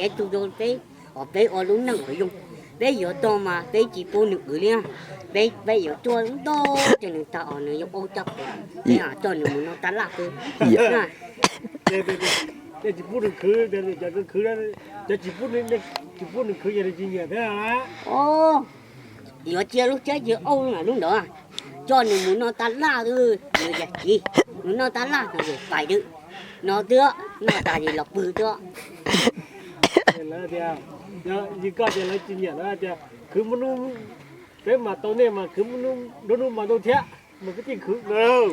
tsev tu rau peb, os peb ua lub neej uas zoo. Peb yuav tau mas peb tsis pub nws wv li, peb peb yuav tuaj ntau ces nws tag os nws yuav ua coj pem, peb coj nws mus noj tab laj xwb. Tsis pub nws khwv, cov tsis pub, tsis pub nws khwv yog nws tsis nyiam thiab. Yuav cia lub tsheb cia auj lub ntawd, coj nws mus noj tab laj, nws yam txiv, mus noj tab laj no ces pais twb no twb, noj tas ces los pw twb. Lawv tias, yog koj tias lawv tsis nyiam lawv tias khwv muaj hnub, peb mas tau nej mas khwv muaj hnub, nruab hnub mas tau thiab, mas peb tij khwv.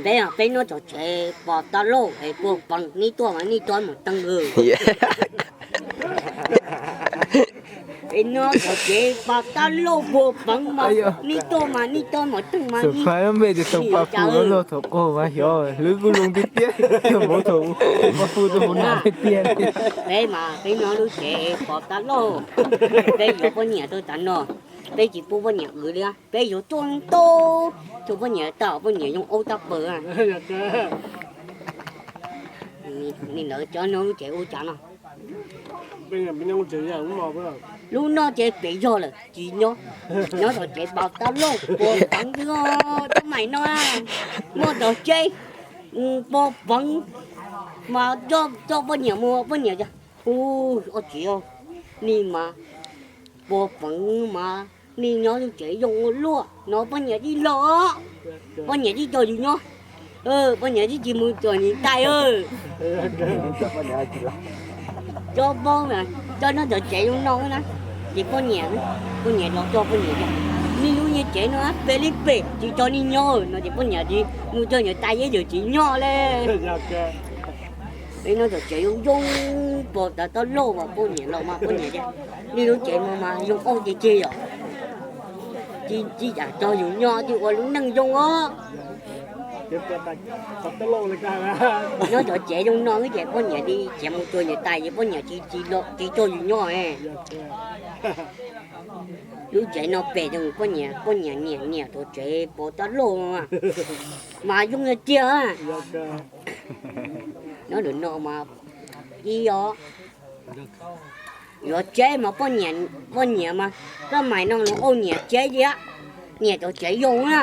Peb peb nyob tom tsev pos tab lauj es puag peev, nej tuaj mas nej tuaj mus teej. Peb nyob tom tsev pos tab lauj puag peev mas nej tuaj mas nej tuaj mus teej mas nej. Peb mas peb nyob lub tsev pos tab lauj, peb yuav poj niam rau tav no, peb tsis pub poj niam wv li, peb yuav tuaj ntau, tuaj poj niam tau poj niam yoo aub tab pawg. Li ntawd cov nyob lub tsev ua cas no. Lub no ces pem zog lawm tsis nyob, nyob tom tsev pos tab lauj puag peev twb, cov mais no muaj tom tsev pos peev mas coj poj niam mus poj niam tias, hu, ua txiv, nej mas puag peev mas nej nyob lub tsev zoo ua luaj no poj niam tib los, poj niam tib coj yus nyob, poj niam tib tsis mus tom niam tais. Cov paub, cov nyob tom tsev zoo no na, ces poj niam, poj niam los coj poj niam tias, nej lub niag tsev no pem li pem tsis tso nej nyob no ces poj niam tsis mus coj niam tais yeej yawm tsis nyob li. Peb nyob tom tsev zoo zoo, pos tab lauj mas poj niam los mas poj niam tias, nej lub tsev no mas zoo auj tiag tiag yom, tsis yam tso yus nyob tsis ua lub neej zoo os. Nyob tom tsev zoo no ces poj niam li tsis mus coj niam tais ces poj niam tsis tsis coj yus nyob. Lub tsev no pem rau poj niam, poj niam nyiam nyiam tom tsev pos tab lauj mas zoo tiag tiag. Nyob ntawm no mas ib os, yuav tsev mas poj niam, poj niam mas, koj mais no los ua niam tsev thiab, niam tom tsev zoo na.